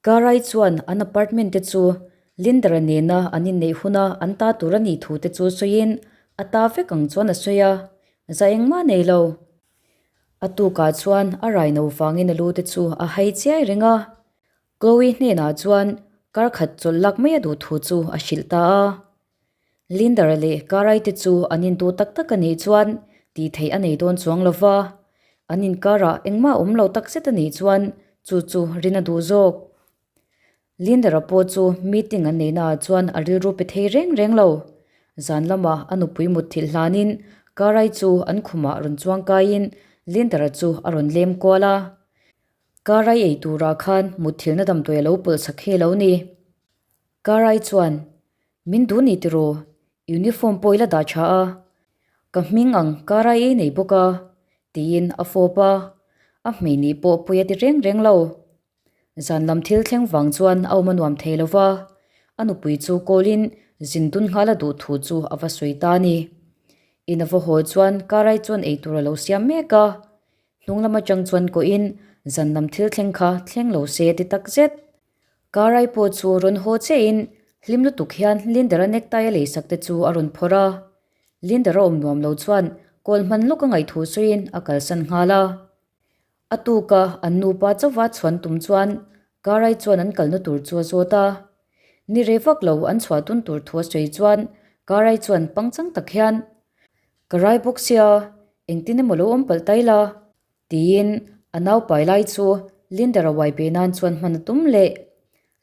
Karai chuan an apartment te chu Linder-a nena an inneih huna an ta tur a nih thu te chu sawiin a ta vek ang chuan a sawi a, za engmah nei lo. A tukah chuan a raino vangin a lu te chu a hai chiai reng a. Chloe hnenah chuan kar khat chawlh lak mai a duh thu chu a hrilh ta a. Linder-a leh Karai te chu an intu tak tak a nih chuan tih theih a nei dawn chuang lo va, an inkarah engmah awm lo tak zet a nih chuan chu chu rin a duh zawk. Linder-a pawh chu meeting an neihnaah chuan a rilru pe thei reng reng lo. Zan lamah a nupui mutthilh hlanin Karai chu an khumah rawn chuang kaiin Linder-a chu a rawn lem kual a. Karai ei turah khan mutthilhna damdawi a lo pawlh sak hi a lo ni. Karai chuan, Min duh ni tiraw? Uniform pawh i la dah tha a, ka hming ang Karai ei nei bawk a, tiin a fawp a. A hmei nih pawh pawi a ti reng reng lo. Zan lam thil thleng vang chuan a awm a nuam thei lo va, a nupui chu call-in zin dun nghal a duh thu chu a va sawi ta a ni. In a va haw chuan Karai chuan eitur a lo siam mek a, hnung lam atang chuan kawhin zan lam thil thleng kha thleng lo se a ti takzet. Karai pawh chu rawn haw chiahin hlim lutuk hian Linder-a necktie a leisak te chu a rawn phawrh a. Linder-a awm nuam lo chuan kawl hman lawk a ngaih thu sawiin a kalsan nghal a. A tuka an nupa chauva chhuan tum chuan Karai chuan an kalna tur chu a zawt a. Ni rei vak lo an chhuah dun tur thu a sawi chuan Karai chuan pangchang tak hian, Ka rai bawk sia, engtin emaw lo awm palh tai la? Tiin a nau pai lai chu Linder-a uai ve nan chuan hman a tum leh.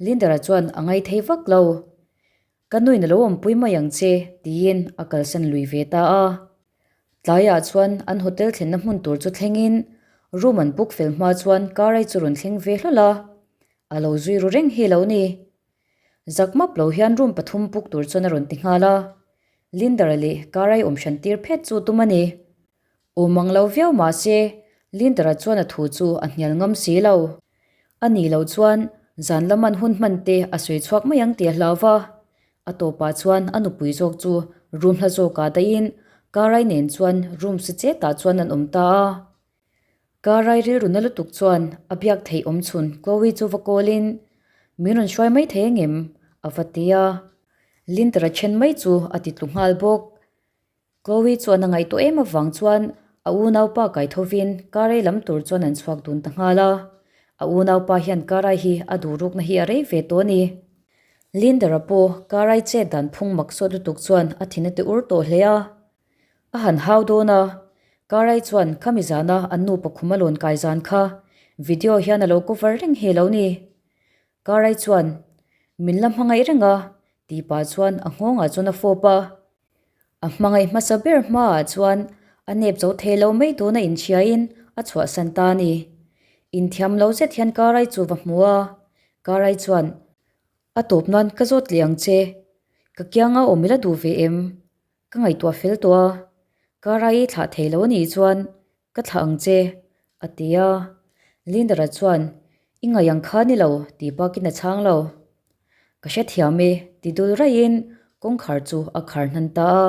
Linder-a chuan a ngai thei vak lo. Ka nuin a lo awmpui mai ang che, tiin a kalsan lui ve ta a. Tlaiah chuan an hotel thlenna hmun tur chu thlengin room an book fel hma chuan car-ai chu rawn thleng ve hlawl a, a lo zui ru reng hi lo ni. Zak map lo hian room pathum book tur chuan a rawn ti nghal a, Linder-a leh car-ai awm hran tir phet chu tum a ni. Awm ang lo viau mah se, Linder-a chuan a thu chu a hnial ngam si lo. A nih loh chuan zan laman hun hman te a sawi chhuak mai ang tih a hlau va. A tawpah chuan a nupui zawk chu room hla zawkah dahin Karai nen chuan room si chetah chuan an awm ta a. Karai rilru na lutuk chuan a biak theih awm chhun Chloe chu va call-in, Min rawn hruai mai thei angem? a va ti a. Linder-a then mai chu a ti tlu nghal bawk. Chloe chuan a ngaihtuah em avang chuan a unaupa kai thovin Karai lam tur chuan an chhuak dun ta nghal a. A unaupa hian Karai hi a duh rukna hi a rei ve tawh a ni. Linder-a pawh Karai chet dan phung mak sawt lutuk chuan a thin a ti ur tawh hle a. A han hau dawn a, Karai chuan khami zana an nupa khum a lawn kai zan kha video hian a lo cover reng hi lo ni. Karai chuan, Min la hmangaih reng a, tih pah chuan a nghawngah chuan a fawp a. A hmangaih hmasa ber hmaah chuan a nep zo thei lo mai dawn a inchhiain a chhuahsan ta a ni. Inthiam lo zet hian Karai chu va hmu a, Karai chuan, A tawp nan ka zawt leh ang che, ka kianga awm ila duh ve em? Ka ngaihtuah fel tawh a, Karai i thlah thei lo a nih chuan ka thlah ang che, a ti a. Linder-a chuan, I ngaih ang kha ni lo, tih bakin a chhang lo. Ka hrethiam e, ti dul raihin kawngkhar chu a khar hnan ta a.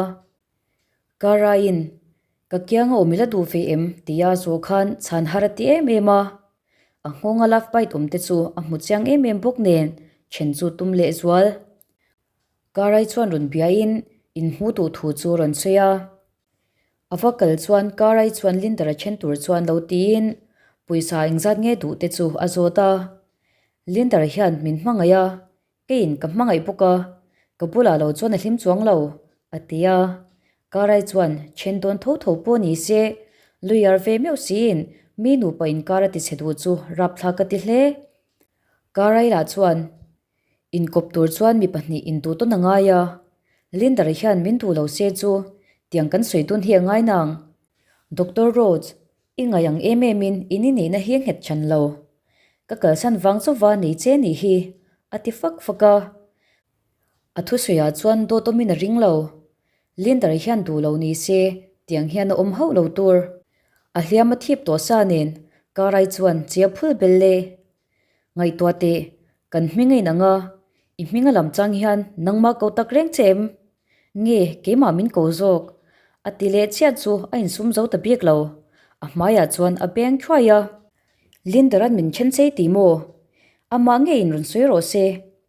Karaiin, Ka kianga awm i la duh ve em? tia zawh khan chhan har a ti em em a. A nghawnga love bite awm te chu a hmu chiang em em bawk nen then chu tum lehzual. Karai chuan rawn biain inhmu duh thu chu rawn sawi a. A va kal chuan Karai chuan Linder-a then tur chuan lo tiin pawisa engzat nge duh te chu a zawt a. Linder hian min hmangaih a, keiin ka hmangaih bawk a, ka bulah lo chuan a hlim chuang lo, a ti a. Karai chuan then dawn tho tho pawh ni se, lawyer ve meuh siin mi nupa inkar a ti chhe duh chu rapthlak ka ti hle. Karai lah chuan Inkawp tur chuan mi pahnih induh tawn a ngai a, Linder hian min duh lo se chu tiang kan sawi dun hi a ngai nang. Doctor Rhodes, i ngaih ang em em in in i neihna hi a nghet chan lo. Ka kalsan vang chauva nei che nih hi, a ti fak fak a. A thusawiah chuan dawt awmin a ring lo. Linder hian duh lo ni se tiang hian a awm hauh lo tur. A hliam a thip tawh sa nen Karai chuan che a phul bel e. Ngaihtuah teh, kan hming a inang a, i hming a lam chang hian nangmah ko tak reng che em? Nge, keimah min ko zawk? A ti leh chiah chu a insum zo ta bik lo, a hmaiah chuan a beng thuai a. Lindaran min then chei ti maw? Amah ngeiin rawn sawi rawh se,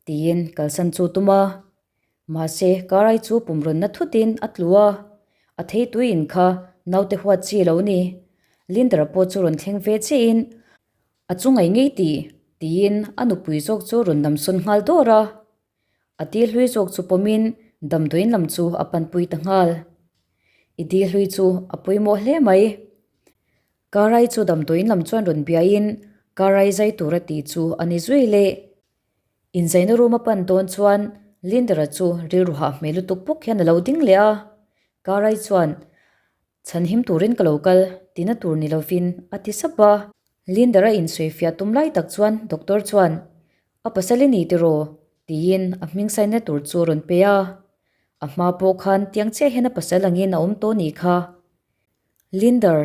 tiin kalsan chu tum a. Mahse, Karai chu pum rawn na thutin a tlu a, a theitui in kha naute huat chi lo ni. Linder-a pawh chu rawn thleng ve chiahin a chu ngaih ngei tih, tiin a nupui zawk chu rawn lamsawn nghal dawr a. A dil hlui zawk chu pawmin damdawiin lam chu a panpui ta nghal. I dil hlui chu a pawimawh hle mai. Karai chu damdawiin lam chuan rawn biain Karai zai tur a tih chu a ni zui le. Inzaina room a pan dawn chuan Linder-a chu rilru hah hmel lutuk bawk hian a lo ding leh a. Karai chuan Chhanhim turin ka lo kal, tina tur ni lovin a ti sap a. Linder-a insawifiah tum lai tak chuan doctor chuan, A pasal i ni tiraw? tiin a hming saina tur chu a rawn pe a. A hma pawh khan tiang chiah hian a pasal angin a awm tawh nih kha. Linder,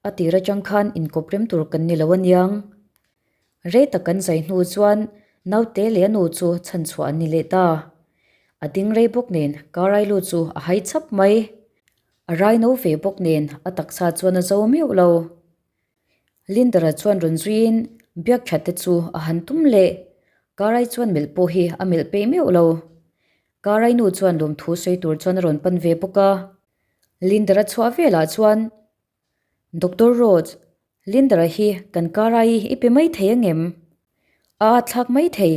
a tir atang khan inkawp rem tur kan ni lo aniang. Rei tak kan zai hnu chuan naute leh a nu chu chhanchhuah an ni leh ta. A ding rei bawk nen Karailu chu a hai chhap mai. A rai no ve bawk nen a taksa chuan a zo meuh lo. Linder-a chuan rawn zuiin biak that te chu a han tum leh. Karai chuan melh pawh hi a melh peih meuh lo. Karai nu chuan lawmthu sawi tur chuan a rawn pan ve bawk a. Linder-a chhuah velah chuan Doctor Rhodes, Linder-a hi kan Karai i pe mai thei angem? A at thlak mai thei,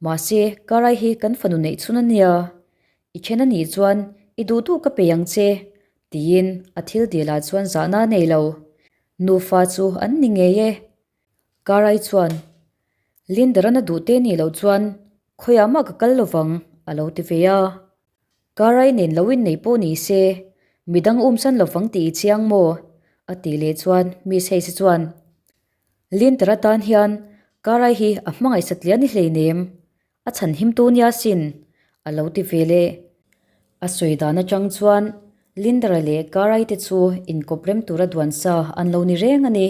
mahse Karai hi kan fanu neih chhun a nia. I then a nih chuan i duh duh ka pe ang che, tiin a thil dilah chuan zahna a nei lo. Nufa chu an ni ngei e. Karai chuan, Linder-an a duh te nih loh chuan khawiah mah ka kal lovang, a lo ti ve a. Karai nen lo inneih pawh ni se, midang umsan lovang tih i chiang maw? a tih leh chuan Miss Hayes chuan, Linder atan hian Karai hi a hmangaih satliah ni hleinem, a chhan him tu nia sin, a lo ti ve leh. A sawi dan atang chuan Lindera leh Karai te chu inkawp rem tura duan sa an lo ni reng a ni.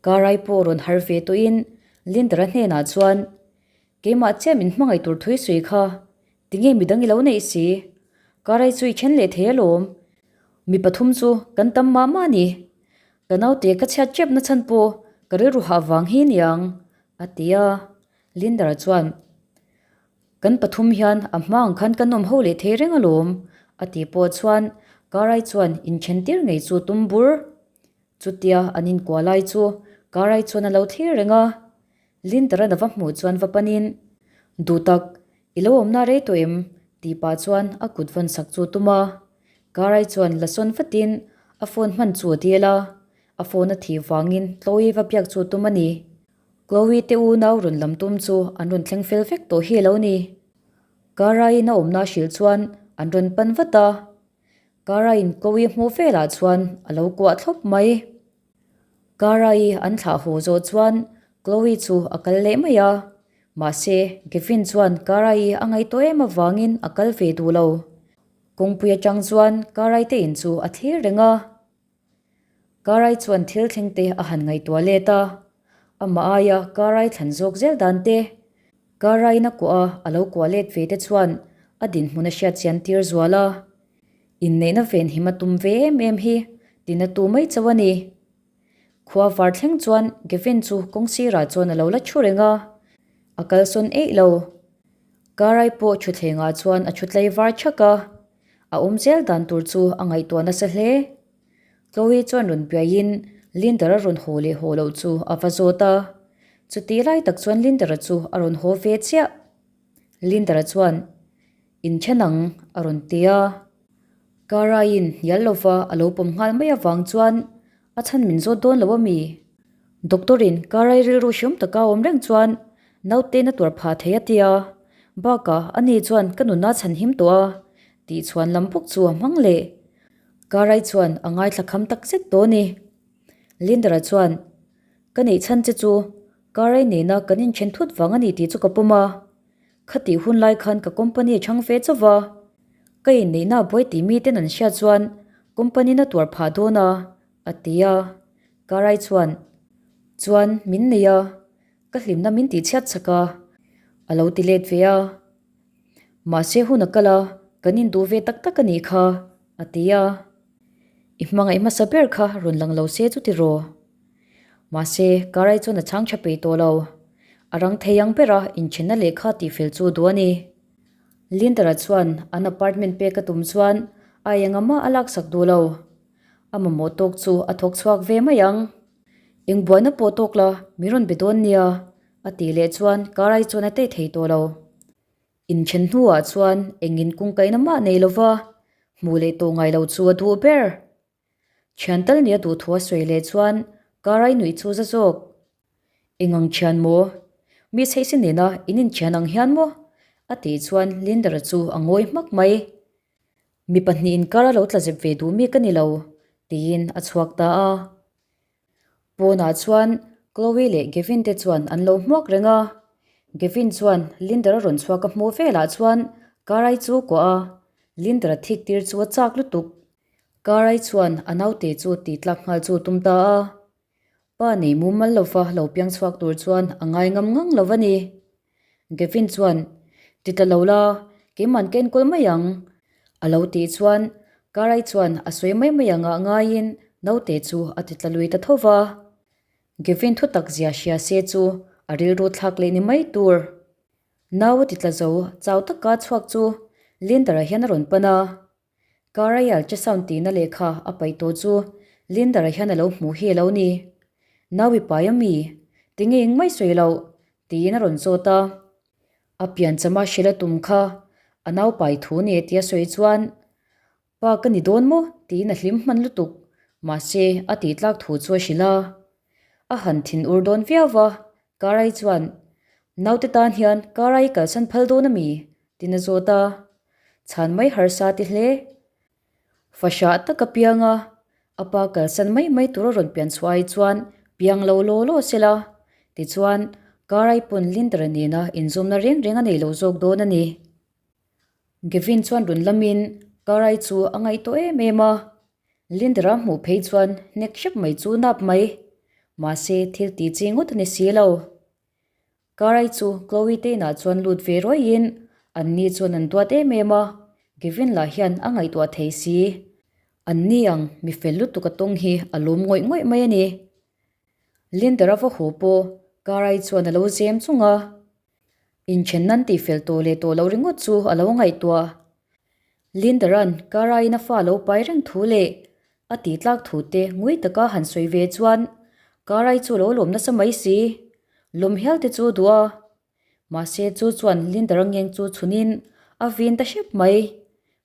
Karai pawh rawn harh ve tawhin Lindera hnenah chuan, Keimah chiah min hmangaih tur thui sui kha, tinge midang i lo neih si? Karai chu i then leh thei alawm. Mi pathum chu kan tam mah mah a ni. Ka naute ka chhiat tep na chhan pawh ka rilru hah vang hi niang, a ti a. Linder chuan, Kan pathum hian a hma ang khan kan awm ho leh thei reng alawm, a tih pawh chuan Karai chuan inthen tir ngei chu tum bur. Chutia an inkuah lai chu Karai chuan a lo thlir reng a. Linter-a va hmuh chuan va panin, Duh tak, i lo awmna rei tawh em? tih pah chuan a kut vawn sak chu tum a. Karai chuan la sawn vatin a phone hman chu a dil a, a phone a thih vangin Chloe va biak chu tum a ni. Chloe te unau rawn lam tum chu an rawn thleng fel vek tawh hi a lo ni. Karai-in a awmna hrilh chuan an rawn pan vat a. Karai-in Chloe hmuh velah chuan a lo kuah thlawp mai. Cara-i an thlah haw zawh chuan Chloe chu a kal leh mai a, mahse Gavin chuan Cara-i a ngaihtuah em avangin a kal ve duh lo. Kawngpui atang chuan Cara-i te in chu a thlir reng a. Cara-i chuan thil thleng te a han ngaihtuah let a, amah aia Cara-i thlan zawk zel dan te, Cara-in a kuah a a lo kuah let ve te chuan a dinhmun a hriat chian tir zual a. Inneihna venhim a tum ve em em hi tina tu mai chauh a ni. Khua var thleng chuan Gavin chu kawng sirah chuan a lo la thu reng a, a kalsawn eih lo. Karai pawh thutthlengah chuan a thu tlei var thak a, a awm zel dan tur chu a ngaihtuah nasa hle. Chloe chuan rawn biaiin Linder-a rawn haw leh haw loh chu a va zawt a, chutih lai tak chuan Linder-a chu a rawn haw ve chiah. Linder-a chuan. Inthen ang, a rawn ti a. Karaiin hnial lova a lo pawm nghal mai avang chuan a chhan min zawt dawn lo a mi? Doctor-in Karai rilru hriam taka awm reng chuan naute na tuar phah thei a ti a, bakah ani chuan ka nuna chhan him tawh a tih chhuan lam bawk chu a hmang leh. Karai chuan a ngaithla kham tak zet tawh a ni. Lindara chuan, Ka neih chhan che chu Karai nena kan inthen thut vang a ni tih chu ka pawm a. Khatih hun lai khan ka company a chhang ve chauh va, ka inneihna a buai tih miten an hriat chuan company na tuar phah dawn a, a ti a. Karai chuan, Chuan min nei a, ka hlimna min tih chhiat chak a, a lo ti let ve a. Mahse hun a kal a, kan induh ve tak tak a nih kha, a ti a. I hmangaih hmasa ber kha rawn lang lo se chu ti raw. Mahse, Karai chuan a chhang tha peih tawh lo. A rang thei ang bera inthenna lehkha tihfel chu duh a ni. Linder-a chuan an apartment pek a tum chuan a enga mah a laksak duh lo. A mamawh tawk chu a thawk chhuak ve mai ang. Eng buaina pawh tawk la, min rawn be dawn nia, a tih leh chuan Karai chuan a tei thei tawh lo. Inthen hnuah chuan engin kungkaihna mah nei lova hmuh leh tawh ngai lo chu a duh ber. Thian tal nia duh thu a sawi leh chuan Karai nuih chu za zawk. Eng ang thian maw? Mi chheihsi nena in inthian ang hian maw? A tih chuan Linder-a chu a ngawi hmak mai. Mi pahnihin kar a lo tla zep ve duh mi ka ni lo, tiin a chhuak ta a. Pawnah chuan Chloe leh Gavin te chuan an lo hmuak reng a. Gavin chuan Linder a rawn chhuak a hmuh velah chuan Karai chu kuah a, Linder a thik tir chu a chak lutuk. Karai chuan a naute chu tih tlak nghal chu tum ta a. Pa nei mumal lova lo piang chhuak tur chuan a ngai ngam ngang lo a ni. Gavin chuan, Ti ta lo la, keiman ka enkawl mai ang, a lo tih chuan Karai chuan a sawi mai mai anga ngaiin naute chu a ti tla lui ta tho va. Gavin thu tak zia hria se chu a rilru thlak leh ni mai tur. Nau a ti tla zo chau taka chhuak chu Linder-a hian a rawn pan a. Karai ultrasound tihna lehkha a paih tawh chu Linder-a hian a lo hmuh hi a lo ni. Nau i pai a mi? Tinge eng mai sawi loh? tiin a rawn zawt a. A pianchama hrilh a tum kha a nau pai thu ni tia sawi chuan, Pa ka ni dawn maw? tiin a hlim hman lutuk. Mahse, a tih tlak thu chu a hrilh a. A han thin ur dawn viau va, Karai chuan, Naute tan hian Karai kalsan phal dawn a mi? Tiin a zawt a. Chhan mai harsa ti hle. Fahrah tak a piang a, a pa kalsan mai mai tur a rawn pian chhuah ai chuan piang lo law law se la, tichuan Karai pawn Lindara nena inzawmna reng reng a nei lo zawk dawn a ni. Gavin chuan rawn lamin Karai chu a ngaihtuah em em a, Lindara hmuh phei chuan hnek hrep mai chu nap mai, mahse thil tih chi ngawt a ni si lo. Karai chu Chloe te inah chuan lut ve ruaiin an ni chuan an duat em em a, Gavin lah hian a ngaihtuah thei si. An ni ang mi fel lutuk a tawng hi a lawm ngawih ngawih mai a ni. Linder a va haw pawh Karai chuan a lo zem chung a, inthen nan tih fel tawh leh tawh loh ringawt chu a lo ngaihtuah. Lindaran Karaiin a fa lo pai reng thu leh A tih tlak thu te ngui taka han sawi ve chuan Karai chu lo lawm nasa mai si. Lawm hial te chu duh a. Mahse chu chuan Linder a ngeng chu chhunin a vin ta hrep mai.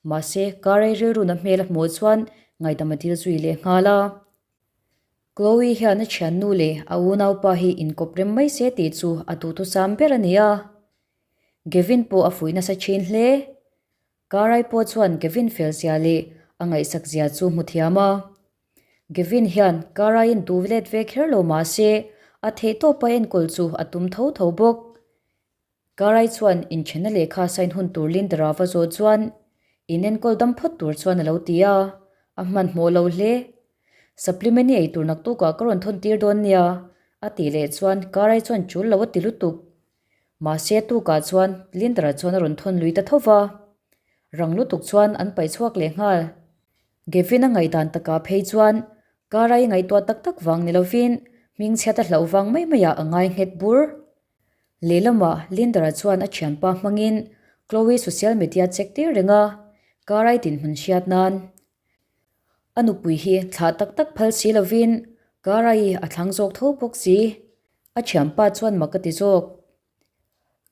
Mahse Karai rilruna hmel a hmuh chuan ngaihdam a dil zui leh nghal a. Chloe hian a thiannu leh a unaupa hi inkawp rem mai se tih chu a duhthusam ber a ni a. Gavin pawh a fuih nasa thin hle. Karai pawh chuan Gavin fel zia leh a ngaihsak zia chu hmu thiam a. Gavin hian Karaiin duh let ve kher lo mah se, a theihtawpa enkawl chu a tum tho tho bawk. Karai chuan inthenna lehkha sign hun tur Lindara va zawh chuan inenkawl dam phawt tur chuan a lo ti a, a hmanhmawh lo hle. Supplement i ei tur naktukah ka rawn thawn tir dawn nia, a tih leh chuan Karai chuan chul lo a ti lutuk. Mahse tukah chuan Linder-a chuan a rawn thawn lui ta tho va, rang lutuk chuan an paih chhuak leh nghal. Gavin-a ngaihdan takah phei chuan Kara-i ngaihtuah tak tak vang ni lovin hmingchhiat a hlauh vang mai maiah a ngai nghet bur. Lehlamah Linder-a chuan a thianpa hmangin Chloe social media check tir reng a, Kara-i dinhmun hriat nan. A nupui hi thlah tak tak phal si lovin Kara-i a thlang zawk tho bawk si. A thianpa chuan mak a ti zawk.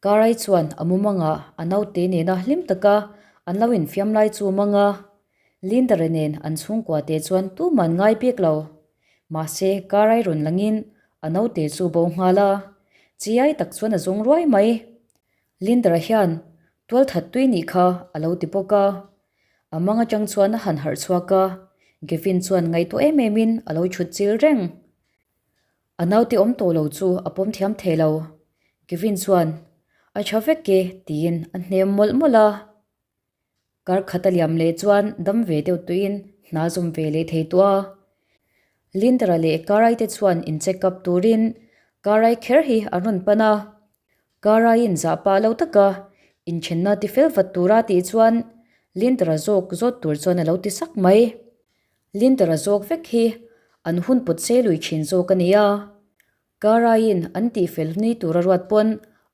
Karai chuan a mumangah a naute nena hlim taka an lo infiam lai chu mang a. Lindara nen an chhungkua te chuan tuman ngai bik lo. Mahse Karai rawn langin a naute chu bo nghal a. Chiai tak chuan a zawng ruai mai. Lindara hian tualthat tui nih kha a lo ti bawk a. A mang atang chuan a han harh chhuak a. Gavin chuan ngaihtuah em emin a lo chhut chil reng. A naute awm tawh lo chu a pawm thiam thei lo. Kevin chuan, A tha vek e, tiin a hnem mawlh mawlh a. Kar khat a liam leh chuan dam ve deuh tuiin hna zawm ve leh thei tawh a. Lindara leh Karai te chuan in check up turin Karai kher hi an rawn pan a. Karaiin zah pah lo taka inthenna ti fel vat tura tih chuan Lindara zawk zawt tur chuan a lo ti sak mai. Linder-a zawk vek hi an hun pawt sei lui thin zawk a ni a. Karaiin an tihfel ni tur a ruat pawn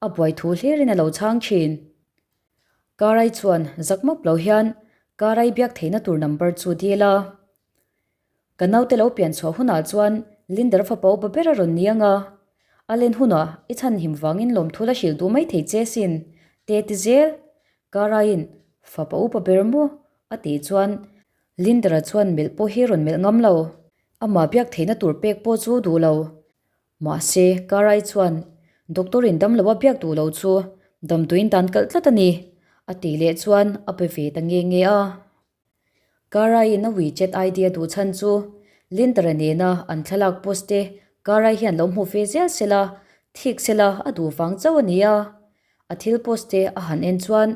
a buai thu hlirin a lo chhang thin. Karai chuan zak mawp lo hian Karai biak theihna tur number chu dil a. Ka naute lo pian chhuah hunah chuan Linder fapa upa ber a rawn ni ang a, a len hunah i chhanhim vangin lawmthu la hrilh duh mai thei che sin, te ti zel. Karaiin fapa upa ber maw? a tih chuan Lindera chuan melh pawh hi rawn melh ngam lo. Amah biak theihna tur pek pawh chu duh lo. Mahse, Karai chuan Doctor in damlo a biak duh lo chu damdawiin dan kalh tlat a ni, a tih leh chuan a pe ve ta nge nge a. Karaiin a WeChat ID a duh chhan chu Lindera nena an thlalak post te Karai hian lo hmu ve zel sela, thik sela a duh vang chauh a ni a. A thil post te a han en chuan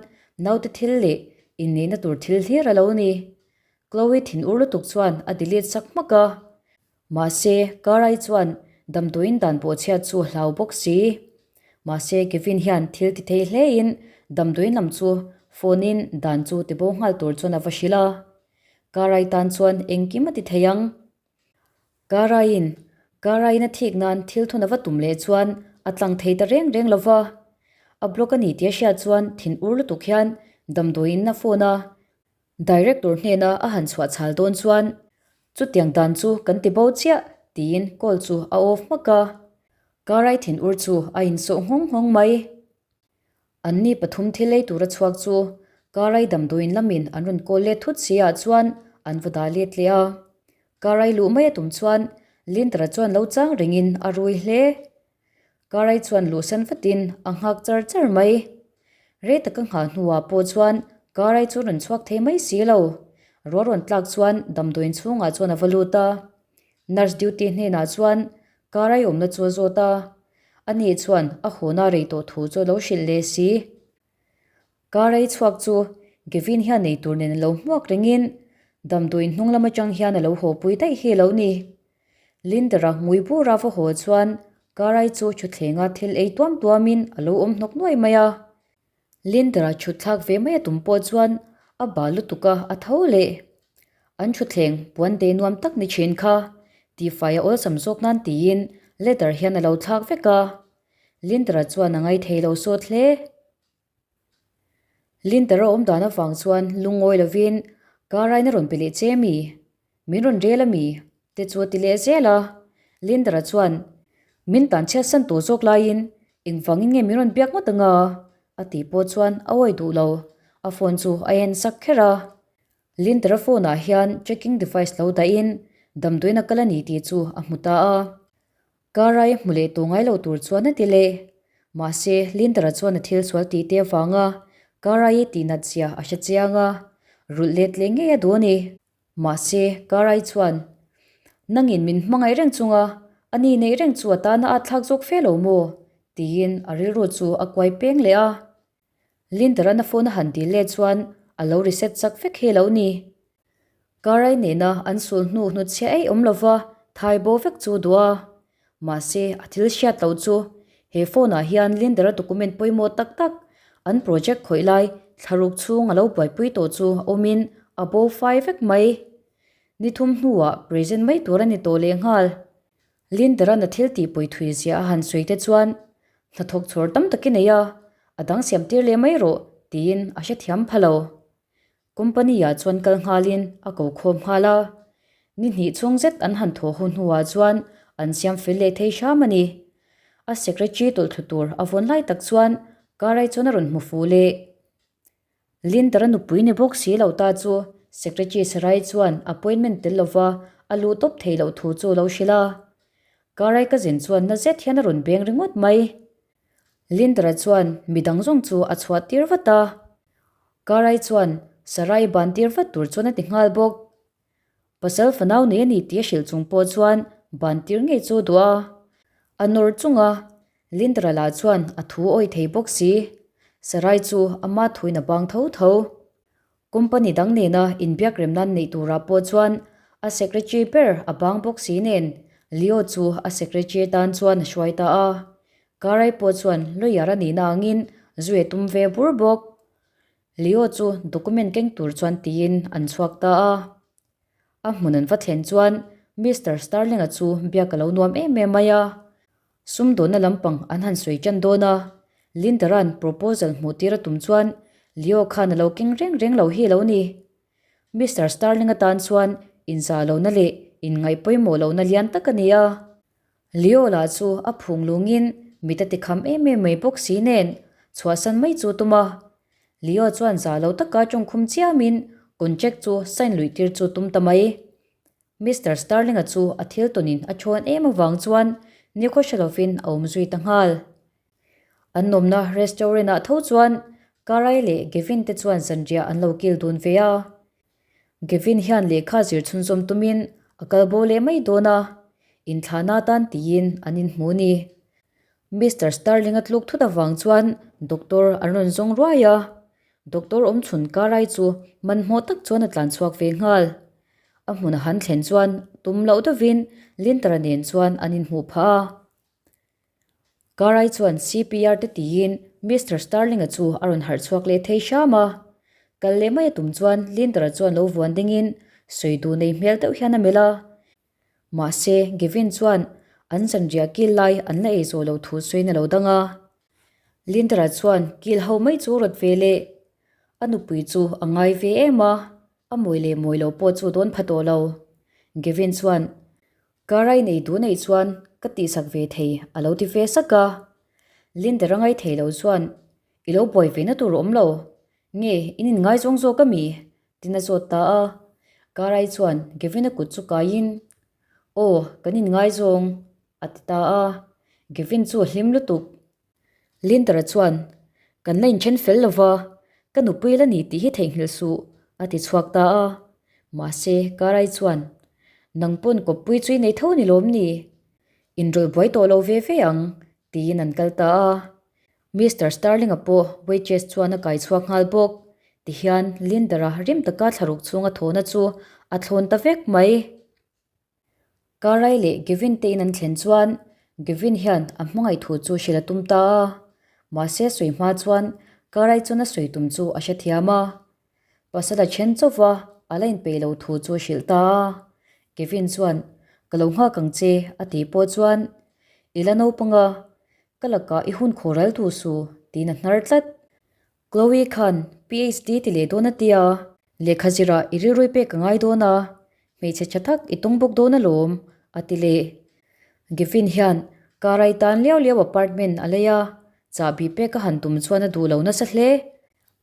naute thil leh inneihna tur thil hlir a lo ni. Chloe thinur lutuk chuan a delete sak hmak a. Mahse, Karai chuan damdawiin dan pawh chhiat chu a hlau bawk si. Mahse, Kevin hian thil ti thei hlein damdawiin lam chu phone in dan chu tibo nghal tur chuan a va hrilh a. Karai tan chuan engkim a ti thei ang. Karaiin Karaiin a thik nan thil thun a va tum leh chuan a tlang thei ta reng reng lo va. A block a ni tih a hriat chuan thinur lutuk hian damdawiin a phone a. Director hnena a han chhuah chhal dawn chuan chutiang dan chu kan ti bo chiah tiin call chu a off hmak a. Karai thinur chu a insawh nghawng nghawng mai. Anni pathum thil ei tura chhuak chu Karai damdawiin lamin an rawn call let thut si ah chuan an va dah let leh a. Karai luh mai a tum chuan Lindra chuan lo chang rengin a rui hle. Karai chuan luhsan vatin a nghak char char mai. Rei taka nghah hnuah pawh chuan Karai chu rawn chhuak thei mai si lo. Ruah rawn tlak chuan damdawiin chhungah chuan a va lut a. Nurse duty hnenah chuan Karai awmna chu a zawt a. Ani chuan a hawna rei tawh thu chu a lo hrilh leh si. Karai chhuak chu Gavin hian nei tur nen a lo hmuak rengin damdawiin hnung lam atang hian a lo haw pui daih hi a lo ni. Lindera ngui bura va haw chuan Karai chu thuthlenga thil ei tuam tuamin a lo awm hnawk nuai mai a. Lindera chhut thlak ve mai a tum pawh chuan a bal lutuk a, a tho leh. An thutthleng puan dei nuam tak ni thin kha tifai a awlsam zawk nan tiin leather hian a lo thlak vek a. Lindera chuan a ngaithei lo sawt hle. Linter a awm dan avang chuan lungawi lovin Karaina rawn pe leh che mi? Min rawn rel a mi? te chu a ti leh zel a. Lindera chuan Min tan chhiat san tawh zawk laiin engvangin nge min rawn biak ngawt anga? a tih pawh chuan a awi duh lo. A phone chu a en sak kher a. Lindera phone ah hian tracking device lo dahin damdawiin a kal a ni tih chu a hmu ta a. Karai hmu leh tawh ngai lo tur chuan a ti leh. Mahse, Lindara chuan a thil sual tih te avanga Karai tih nat zia a hre chiang a, rulh let leh ngei a duh a ni. Mahse, Karai chuan, Nangin min hmangaih reng chunga a ni neih reng chu a tana a thlak zawk fe lo maw? tiin a rilru chu a kuai peng leh a. Lindara na phone a han dil leh chuan a lo reset chak vek hi lo ni. Karai nena an sul hnu hnutchhiah ei awm lova thai bo vek chu duh a. Mahse, a thil hriat loh chu he phone ah hian Lindara document pawimawh tak tak an project khawih lai thlaruk chhung a lo buaipui tawh chu awmin a bo fai vek mai. Ni thum hnuah present mai tur a ni tawh lehnghal. Lindaran a thil tihpui thui zia a han sawi te chuan hnathawk chhawr tam tak i nei a, a dang siam tir leh mai rawh tiin a hrethiam pha lo. Company ah chuan kal nghalin a ko khawm nghal a, ni hnih chhung zet an han thawh ho hnuah chuan an siam fel leh thei hram a ni. A secretary tawlh thlu tur a vawn lai tak chuan Karai chuan a rawn hmu fuh leh. Lindara nupui ni bawk si lo ta chu Secretary Sarai chuan appointment tel lova a luh tawp theih loh thu chu a lo hrilh a. Karai ka zin chuan na zet hian a rawn beng ringawt mai. Lindara chuan midang zawng chu a chhuah tir vat a. Karai chuan Sarai ban tir vat tur chuan a ti nghal bawk. Pasal fanau nei a ni tih a hrilh chung pawh chuan ban tir ngei chu a duh a. A nawr chung a, Lindra lah chuan a thu awih thei bawk si. Sarai chu ama thuin a bang tho tho. Company dang nena inbiak rem nan neih turah pawh chuan a secretary ber a bang bawk si nen Leo chu a secretary tan chuan a hruai ta a. Karai pawh chuan lawyer a nihna angin zui a tum ve bur bawk. Leo chu document keng tur chuan tiin an chhuak ta a. A hmun an va thlen chuan Mister Starling-a chu biak a lo nuam em em mai a. Sumdawnna lampang an han sawi tan dawn a, Lindera'n proposal hmuh tir a tum chuan Leo khan a lo keng reng reng lo hi a lo ni. Mister Starling atan chuan inzah lohna leh inngaih pawimawh lohna lian tak a ni a. Leo lah chu a phung lungin mit a ti kham em em mai bawk si nen chhuahsan mai chu tum a. Leo chuan zah lo taka tawngkhum chiamin contract chu sign luih tir chu tum ta mai. Mister Starling-a chu a thil tawnin a thawn em avang chuan nikhaw hre lovin a awm zui ta nghal. An nawmna restaurant-ah tho chuan Karai leh Gavin te chuan zanriah an lo kil dun ve a. Gavin hian lehkha zir chhunzawm tumin a kal bo leh mai dawn a, inthlahna atan tiin an inhmu ni. Mister Starling-a tluk thut avang chuan doctor an rawn zawng ruai a, doctor awmchhun Karai chu hmanhmawh tak chuan a tlan chhuak ve nghal. A hmun a han thlen chuan tum loh deuhin Linter-a nen chuan an inhmuh phah a. Karai chuan CPR te tiin Mister Starling-a chu a rawn harh chhuak leh thei hram a. Kal leh mai a tum chuan Linter-a chuan lo vuan dingin sawi duh nei hmel deuh hian a melh a. Mahse, Gavin chuan an zanriah kil lai an la ei zawh loh thu sawiin a lo dang a. Linter-a chuan kil ho mai chu rawt ve leh a nupui chu a ngai ve em a, a mawi leh mawi lo pawh chu dawn pha tawh lo. Gavin chuan Karai nei duh neih chuan ka tihsak ve thei a lo ti ve sak a. Linder a ngai thei lo chuan i lo buai ve na tur a awm lo. Nge in inngaizawng zawk a mi? Tin a zawt ta a. Karai chuan Gavin-a kut chu kaiin Aw, kan inngaizawng a ti ta a. Gavin chu a hlim lutuk. Lindara chuan, Kan la inthen fel lo va, ka nupui la ni tih hi theihnghilh suh, a ti chhuak ta a. Mahse, Karai chuan, Nang pawn kawppui chu i nei tho ni lawm ni? Inrawlh buai tawh lo ve ve ang, tiin an kal ta a. Mister Starling-a pawh waitress chuan a kai chhuak nghal bawk. Tihian, Lindara rim taka thlaruk chhunga thawhna chu a thlawn ta vek mai. Karai leh Gavin te in an thlen chuan Gavin hian a hmangaih thu chu hrilh a tum ta a, mahse sawi hma chuan Karai chuan a sawi tum chu a hrethiam a. Pasal a then chauh va, a la inpeih lo thu chu a hrilh ta a. Gavin chuan, Ka lo nghak ang che, a tih pawh chuan, I la naupang a, ka lakah i hun khaw ral duh su, tiin a hnar tlat. Chloe khan PhD ti leh dawn a tia, lehkha zirah i rilrui pek a ngai dawn a, hmeichhe tha tak i tawng bawk dawn alawm, a ti leh. Gavin hian car a i tan liau liau apartment a lei a, chahbi pek a han tum chuan a duh lo nasa hle.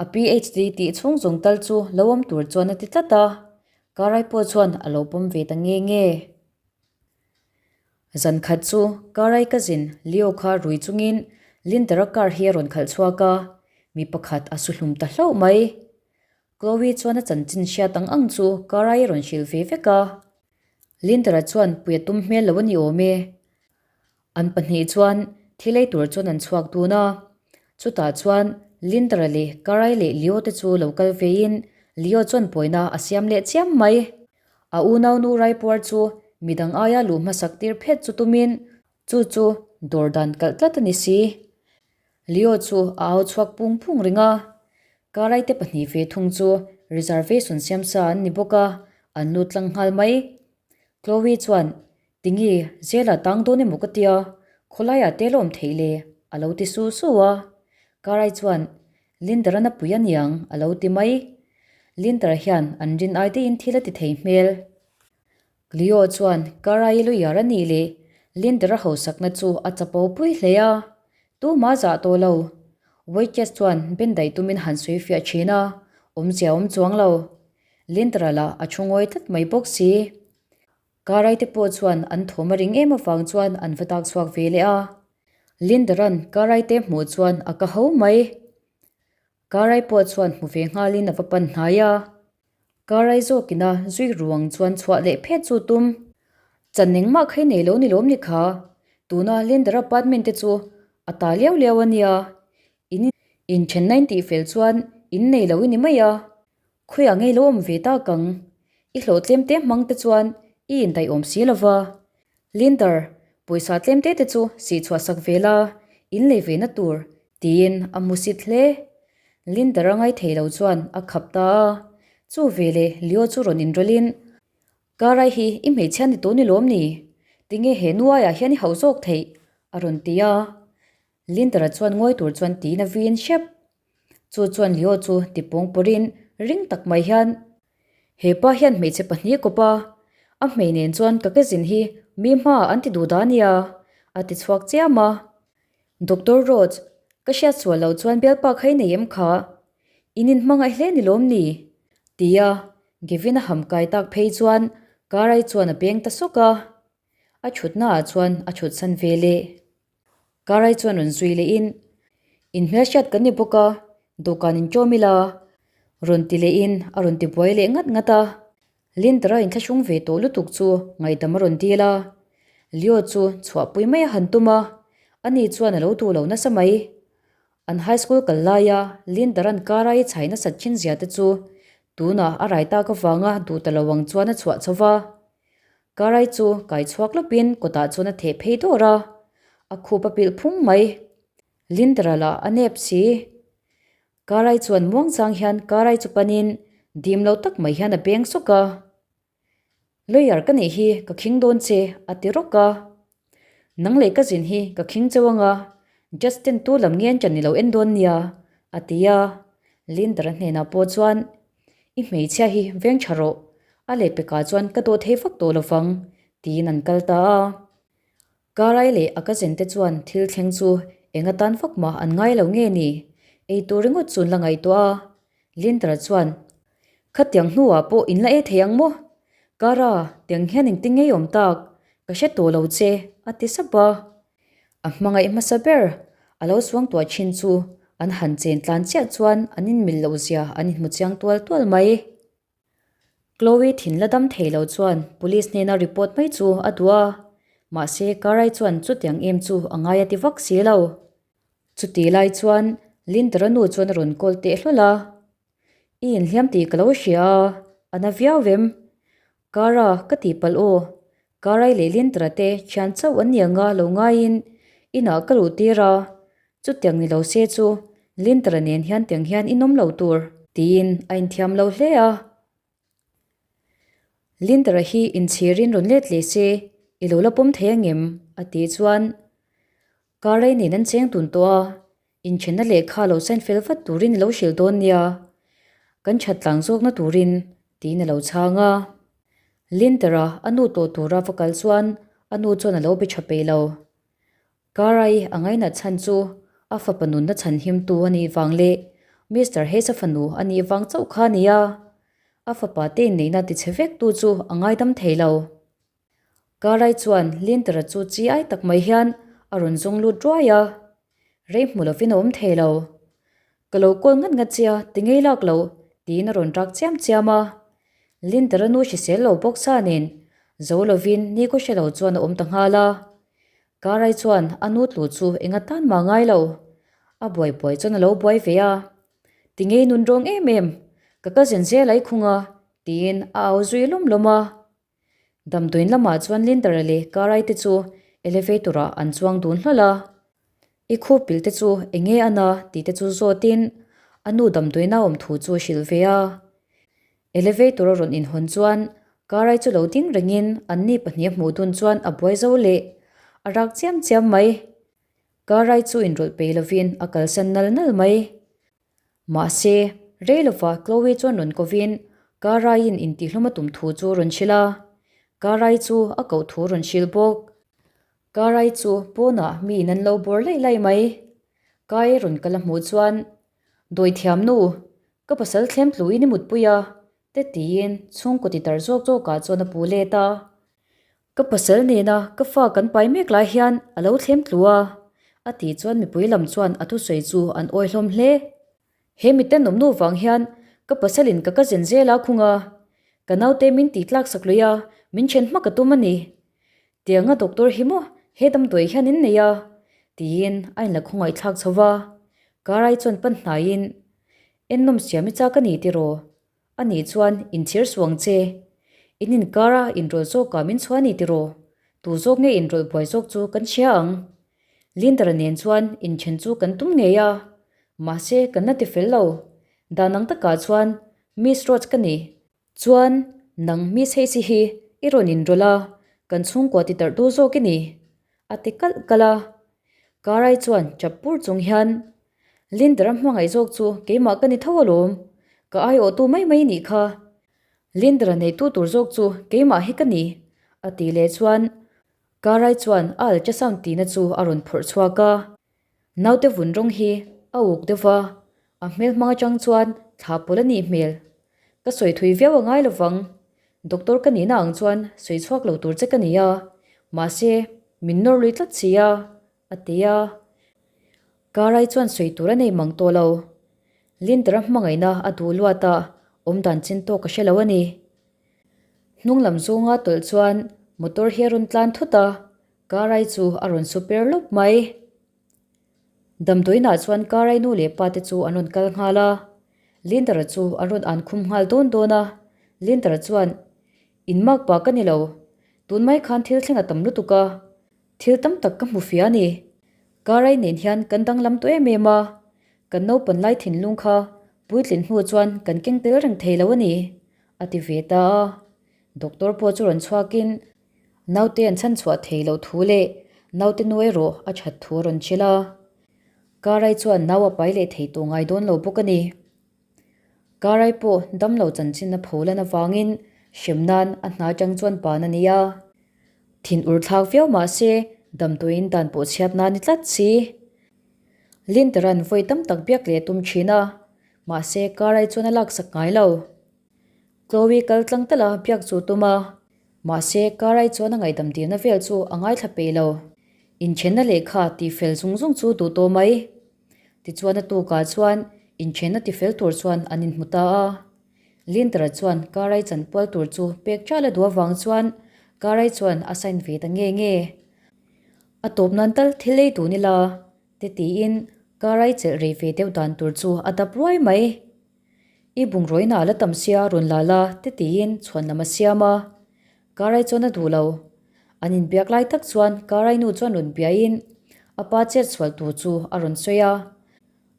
A PhD tih chhung zawng tal chu lo awm tur chuan a ti tlat a, car ai pawh chuan a lo pawm ve ta nge nge. Zan khat chu Karai cousin Leo kha rui chungin Lindera car hi a rawn khalh chhuak a, mi pakhat a su hlum ta hlauh mai. Chloe chuan a chanchin hriat ang ang chu Karai a rawn hrilh ve vek a. Lindera chuan pui a tum hmel lo a ni awm e. An pahnih chuan thil ei tur chuan an chhuak dun a. Chutah chuan Lindera leh Karai leh Leo te chu lo kal vein Leo chuan pawina a siam leh chiam mai. A unaunu Raipuar chu midang aia luh hmasak tir phet chu tumin chu chu dawr dan kalh tlat a ni si. Leo chu a au chhuak pung pung reng a. Karaite pahnih ve thung chu reservation siam sa an ni bawk a, an lut tlang nghal mai. Chloe chuan, Tinge, zela tang dawn emaw ka tia, khawlaiah te la awm theih le? a lo ti su su a. Karai chuan, Linder-a na pui a niang, a lo ti mai. Linder hian an rin ai deihin thil a ti thei hmel. Cleo chuan Karai lawyer a nih leh Linder-a hausakna chu a chapo pui hle a, tumah zah tawh lo. Waitress chuan bendaih tumin han sawi fiah thin a, awmzia awm chuang lo. Linder-a lah a thu ngawi tlat mai bawk si. Karai te pawh chuan an thawm a ring em avang chuan an va dak chhuak ve leh a. Lindaran Karai te hmuh chuan a ka ho mai. Karai pawh chuan hmu ve nghalin a va pan hnai a. Karai zawkina zui ruang chuan chhuah leh phet chu tum. Chan engmah kha i nei lo ni lawm ni kha. Tuna Linder apartment te chu a ta liau liau a nia. In inthenna in tihfel chuan in nei lo i ni mai a. Khawiah ngei lo awm ve tak ang? I hlawh tlem te hmang te chuan i indaih awm si lo va. Linder, pawisa tlem te te chu sih chhuah sak ve la, in lei ve na tur, tiin a hmu sit hle. Linder a ngai thei lo chuan a khap ta a. Chu veleh Leo chu rawn inrawlhin, Karai hi i hmeichhia ni tawh ni lawm ni? Tinge he nuaiah hian i hauh zawk theih? A rawn ti a. Linder-a chuan ngawi tur chuan tiin a vin hrep. Chu chuan Leo chu ti pawng pawrhin ring tak mai hian, He pa hian hmeichhe pahnih kawp a, a hmei nen chuan ka kezin hi mi hmaah an ti duh dah ania, a ti chhuak chiam a. Doctor Rhodes, ka hriat sual loh chuan bialpa kha i nei em kha? In inhmangaih hle ni lawm ni? Tia Gavin a ham kai tak phei chuan Karai chuan a beng ta sawk a. A thutnaah chuan a thutsan ve leh. Karai chuan rawn zui lehin, In hmelhriat kan ni bawk a, dawhkan in ṭawm ila, rawn ti lehin a rawn ti buai leh ngat ngat a. Lindra inthlahrung ve tawh lutuk chu ngaihdam a rawn dil a. Leo chu chhuahpui mai a han tum a, ani chuan a lo duh lo nasa mai. An high school kal laia Lindaran Karai chhai nasat thin zia te chu tunah a rai tak avanga duh ta lo ang chuan a chhuah chho va. Karai chu kai chhuak lawpin kawtah chuan a theh phei dawr a, a khup a pilh phung mai. Lindara lah a nep si. Karai chuan muangchang hian Karai chu panin dim lo tak mai hian a beng sawk a. Lawyer ka nih hi ka khing dawn che a ti rawk a. Nang leh ka zin hi ka khing cheu anga Justin tu lam ngen chan i lo en dawn nia a ti a. Lindara hnenah pawh chuan I hmeichhia hi veng tha rawh, a lehpekah chuan ka dawh thei vak tawh lovang, tiin an kal ta a. Karai leh a cousin te chuan thil thleng chu eng atan vak mah an ngai lo nge ni? Ei tur ringawt chu an la ngaihtuah a. Lindra chuan, Khatiang hnuah pawh in la ei thei ang maw? Kara, tiang hian engtin ngei awm tak? Ka hre tawh lo che, a ti sap a. A hmangaih hmasa ber a lo suang tuah thin chu an han chen tlan chiah chuan an inmil loh zia an inhmu chiang tual tual mai. Chloe thin la dam thei lo chuan police hnena report mai chu a duh a, mahse Karai chuan chutiang em chu a ngai a ti vak si lo. Chuti lai chuan Lindara nu chuan a rawn call teh hlawl a, I inhliam tih ka lo hria a, a na viau em? Kara, ka tihpalh aw. Karai leh Lindra te thian chauh an ni anga lo ngaiin inah ka luh tir a, chutiang ni lo se chu Lindra nen hian tiang hian inawm lo tur tiin a inthiam lo hle a. Lindra hi inchhirin rawn let leh se i lo la pawm thei angem? a tih chuan Karai nen an cheng tun tawh a, Inthenna lehkha lo sign fel vat turin i lo hrilh dawn nia, kan that tlang zawkna turin, tiin a lo chhang a. Linter-a a nu tawh tura va kal chuan a nu chuan a lo be tha peih lo. Karai a ngainat chhan chu a fapa nunna chhan himtu a nih vang leh Mister Hayes-a fanu a nih vang chauh kha a ni a, a fapa te inneihna tichhe vektu chu a ngaidam thei lo. Karai chuan Lintera chu chi ai tak mai hian a rawn zawng lut ruai a, rei hmu lovin a awm thei lo. Ka lo kawl ngat ngat che a, ti ngei lak lo, tiin a rawn rak chiam chiam a. Lintera nu hrisel lo bawk sa nen zo lovin ni khaw hre lo chuan a awm ta nghal a. Karai chuan a nu tlu chu eng atan mah ngai lo, a buai buai chuan a lo buai ve a. Ti ngei nun rawng em em, ka cousin zel ai khung a, tiin a au zui lawm lawm a. Damdawiin lamah chuan Lindara leh Karai te chu elevator ah an chuang dun hlawl a. I khup pil te chu eng nge a na tih te chu zawtin a nu damdawiin a awm thu chu a hrilh ve a. Elevator a rawn inhawn chuan Karai chu lo ding rengin anni pahnih a hmuh dun chuan a buai zo leh a rak chiam chiam mai. Karai chu inrawlh peih lovin a kalsan nal nal mai. Mahse, rei lova Chloe chuan rawn kovin Karai-in intihhlawm a tum thu chu rawn hrilh a, Karai chu a koh thu rawn hrilh bawk. Karai chu pawnah miin an lo bawr laih laih mai. Kai rawn kal a hmuh chuan, Dawithiam nu, ka pasal thlem tluin i mutpui a, te tiin chhungkaw ti tar zawk zawkah chuan a pu let a. Ka pasal nena ka fa kan pai mek lai hian a lo thlem tlu a, a tih chuan mipui lam chuan a thusawi chu an awi hlawm hle. He miten awmnu vang hian ka pasalin ka cousin zel a khung a, ka naute min tih tlak sak lui a, min then hmak a tum a ni. Tianga doctor hi maw he damdawi hian in nei a? tiin a inla khawngaihthlak chho va. Karai chuan pan hnaiin, Ennawm siam i chak a ni tiraw? A nih chuan inchhir suang che. In inkara inrawlh zawkah min chhuah a ni tiraw? Tu zawk nge inrawlh buai zawk chu kan hria ang. Lindara nen chuan inthen chu kan tum ngei a, mahse kan la ti fel lo. Dan ang takah chuan Miss Rhodes ka ni. Chuan nang Miss Heisi hi i rawn inrawlh a, kan chhungkua ti tarh tu zawk i ni. A ti kalh kalh a. Karai chuan chap pur chung hian, Linder-a hmangaih zawk chu keimah ka ni tho alawm, ka aiawhtu mai mai nih kha. Linder-a neitu tur zawk chu keimah hi ka ni, a tih leh chuan Karai chuan a ultrasound tihna chu a rawn phawrh chhuak a. Naute vun rawng hi a uk deuh va, a hmel hmang atang chuan thla pawl a nih hmel. Ka sawi thui viau a ngai lovang, doctor ka nihna ang chuan sawi chhuak lo tur che ka ni a, mahse min nawr lui tlat si a, a ti a. Karai chuan sawi tur a nei mang tawh lo. Lindara hmangaihna a duh luat a, awmdan chin tawk a hre lo a ni. Hnung lam zawnga tawlh chuan motor hi a rawn tlan thut a, Karai chu a rawn su per lawp mai. Damdawiinah chuan Karai nu leh pa te chu an rawn kal nghal a, Lindara chu an rawn an khum nghal dawn dawn a. Lindara chuan, In mak pa ka ni lo, tun mai khan thil thleng a tam lutuk a, thil tam tak ka hmu fia a ni. Karai nen hian kan danglam tawh em em a, kan naupan lai thinlung kha puitlin hnu chuan kan keng tel reng thei lo a ni, a ti ve ta a. Doctor pawh chu rawn chhuakin Naute an chhan chhuah thei loh thu leh naute nu erawh a that thu a rawn chhilh a. Karai chuan nau a pai leh thei tawh ngai dawn lo bawk a ni. Karai pawh damlo chanchin a pho lan avangin hrem nan a hna atang chuan pan a ni a. Thin ur thlak viau mah se damdawiin dan pawh chhiat nan ni tlat si. Linteran vawi tam tak biak leh a tum thin a, mahse Karai chuan a laksak ngai lo. Chloe kal tlang tal a biak chu tum a, mahse Karai chuan a ngaihdam dilna vel chu a ngaithla peih lo. Inthenna lehkha tihfel zung zung chu duh tawh mai. Tichuan a tukah chuan inthenna tifel tur chuan an inhmu ta a. Lindra chuan Karai chanpual tur chu pek ṭal a duh avang chuan Karai chuan a sign ve ta nge nge. A tawp nan tal thil ei dun ila, te tiin Karai chelh rei ve deuh dan tur chu a dap ruai mai. I bungrawiin a la tam sia rawn la la te tiin chhuan lam a siam a, Karai chuan a duh lo. An inbiak lai tak chuan Karai nu chuan rawn biain a pa chet sual tur chu a rawn sawi a.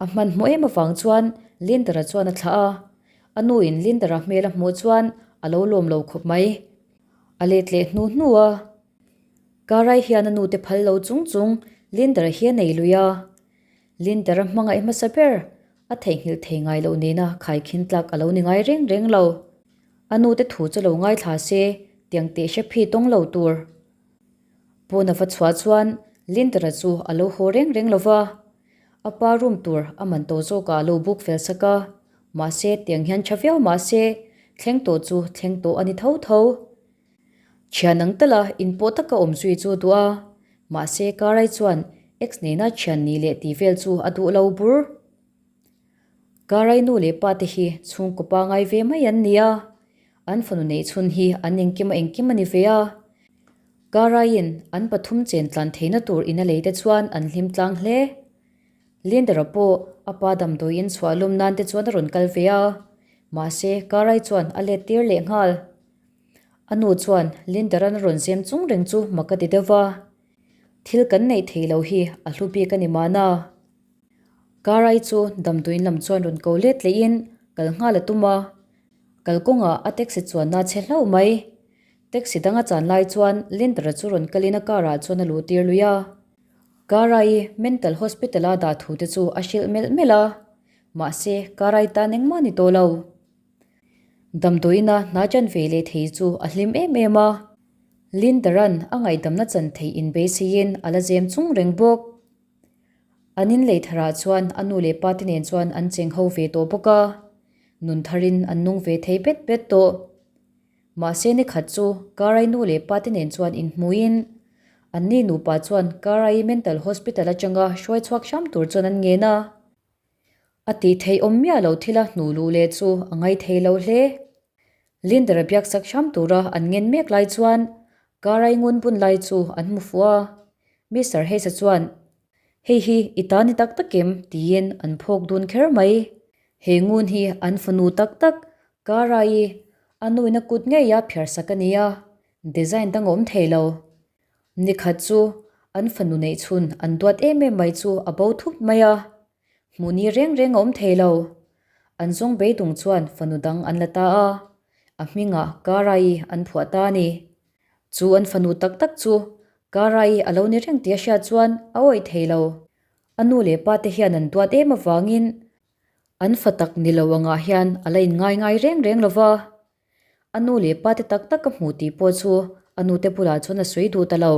A hmanhmawh em avang chuan Lindara chuan a thlah a, a nuin Lindara hmel a hmuh chuan a lo lawm lo khawp mai. A let leh hnu hnu a, Karai hian a nute phal lo chung chung Lindara hi a nei lui a. Lindara hmangaih hmasa ber A theihnghilh thei ngai loh nena khaikhin tlak a lo ni ngai reng reng lo. A nute thu chu lo ngaithla se, tiang teh hre phi tawng lo tur. Pawn a va chhuah chuan Lindara chu a lo haw reng reng lo va. A pa room tur a man to zawkah a lo book fel sak a. Mahse, tiang hian tha viau mahse, thleng tawh chu thleng tawh a ni tho tho. Thian ang tala inpawh taka awm zui chu a duh a, mahse Karai chuan ex nena thian nih leh tih vel chu a duh lo bur. Karai nu leh pa te hi chhungkaw pangai ve mai an ni a, an fanu neih chhun hi an engkim a engkim a ni ve a. Karaiin an pathum chen tlan theihna tur in a lei te chuan an hlim tlang hle. Lindera pawh a pa damdawiin chhuah lawm nan te chuan a rawn kal ve a, mahse Karai chuan a let tir leh nghal. A nu chuan Lindaran a rawn zem chung reng chu mak a ti deuh va, Thil kan neih thei lo hi a hlu bik a ni mahna. Karai chu damdawiin lam chuan rawn ko let lehin kal nghal a tum a, kalkawngah a taxi chuanna chhe hlauh mai. Taxi dang a chan lai chuan Lindara chu rawn kalin a car ah chuan a luh tir lui a. Karai mental hospital a dah thu te chu a hrilh melh melh a, mahse Karai tan engmah ni tawh lo. Damdawiina hna chan ve leh thei chu a hlim em em a, Lindaran a ngaihdamna chan theih inbeiseiin a la zem chung reng bawk. An inlei tharah chuan a nu leh pa te nen chuan an cheng ho ve tawh bawk a, nun tharin an nung ve thei bet bet tawh. Mahse ni khat chu Karai nu leh pa te nen chuan inhmuin anni nupa chuan Karai Mental Hospital atanga hruai chhuak hram tur chuan an ngen a. A tih theih awm miah loh thila hnuh luh leh chu a ngai thei lo hle. Lindera biaksak hram tura an ngen mek lai chuan Karai ngun bun lai chu an hmu fuh a. Mister Hayes-a chuan, Hei hi i ta ni tak tak em? tiin an phawk dun kher mai. He ngun hi an fanu tak tak Karai-i a nuin a kut ngei a phiarsak a ni a, design dang a awm thei lo. Nikhat chu an fanu neih chhun an duat em em mai chu a bo thup mai a, hmuh ni reng reng a awm thei lo. An zawng beidung chuan fanu dang an la ta a, a hmingah Karai an phuah ta a ni. Chu an fanu tak tak chu. Karai a lo ni reng tih a hriat chuan a awih thei lo. A nu leh pa te hian an duat em avangin an fa tak ni lo angah hian a la inngai ngai reng reng lo va. A nu leh pa te tak tak a hmu tih pawh chu a nu te bulah chuan a sawi duh ta lo.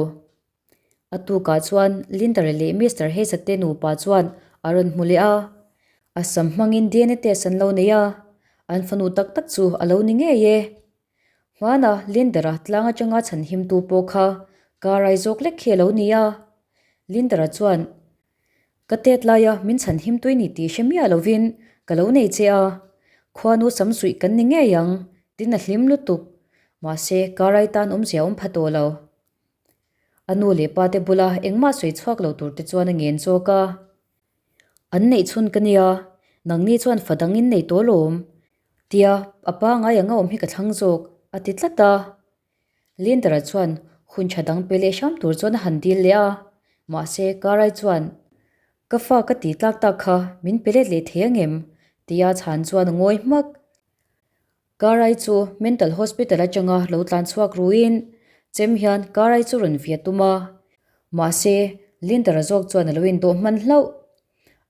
A tukah chuan Linder leh Mister Hayes-a te nupa chuan a rawn hmu leh a. A sam hmangin DNA test an lo nei a, an fanu tak tak chu a lo ni ngei e. Hmana Linder-a tlang atanga chhan himtu pawh kha Karai zawk lek khi a lo ni a. Linder-a chuan, Ka tet laia min chhan him tui ni tih hre miah lovin ka lo nei che a, khuanu sam suih kan ni ngei ang, tin a hlim lutuk. Mahse, Karai tan awmzia awm pha tawh lo. A nu leh pa te bula engmah sawi chhuak lo tur te chuan a ngen chawk a. An neih chhun ka nia, nangni chuan fa dang in nei tawh lawm, tia a pa ngai anga awm hi ka thlang zawk, a ti tlat a. Lindara chuan hun tha dang pe leh hram tur chuan a han dil leh a, mahse Karai chuan, Ka fa ka ti tlak tak kha min pe let leh thei angem? tia chhan chuan a ngawi hmak. Karai chu Mental Hospital atanga lo tlan chhuak ruin chem hian Karai chu rawn via tum a, mahse Lindara zawk chuan a lo indawh hman hlauh.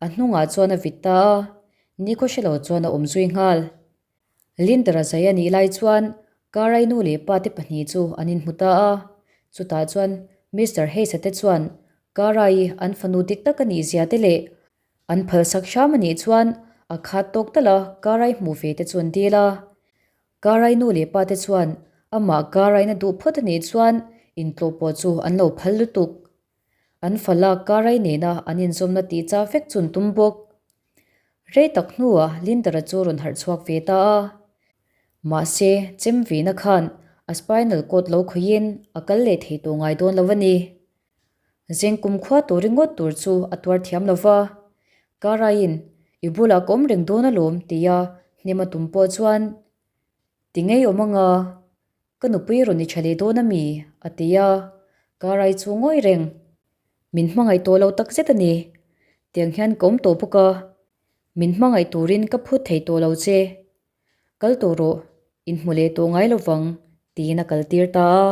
A hnungah chuan a vit ta a, nikhaw hre lo chuan a awm zui nghal. Lindara zai a nih lai chuan Karai nu leh pa te pahnih chu an inhmu ta a, chutah chuan Mister Hayes-a te chuan Karai an fanu dik tak a nih zia te leh An phalsak hram a nih chuan a khat tawk tal a, Karai hmuh ve te chu an dil a. Karai nu leh pa te chuan amah Karaina duh phawt a nih chuan intlawh pawh chu an lo phal lutuk. An fala Karai nena an inzawmna tih chah vek chu an tum bawk. Rei tak hnuah Lindara chu rawn harh chhuak ve ta a. Mahse, chem vihna khan a spinal cord lo khawihin a kal leh thei tawh ngai dawn lo a ni. Zengkum khua tur ringawt tur chu a tuar thiam lo va, Karaiin i bulah ka awm reng dawn alawm tia hnem a tum pawh chuan, Ti ngei awm anga, ka nupui rawn i tha leh dawn ami? a ti a, Karai chu ngawi reng. Min hmangaih tawh lo tak zet a ni, tiang hian ka awm tawh bawk a, min hmangaih turin ka phut thei tawh lo che. Kal tawh rawh, inhmu leh tawh ngai lovang, tiin a kaltir ta a.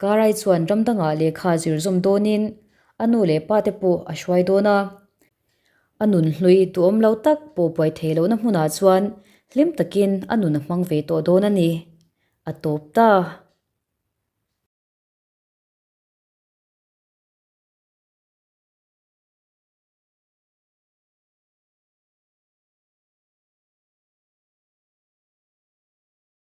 Karai chuan ram dangah lehkha zir zawm dawnin a nu leh pa te pawh a hruai dawn a. A nun hlui duhawm lo tak pawh buai thei lohna hmunah chuan hlim takin a nun a hmang ve tawh dawn a ni. A tawp ta.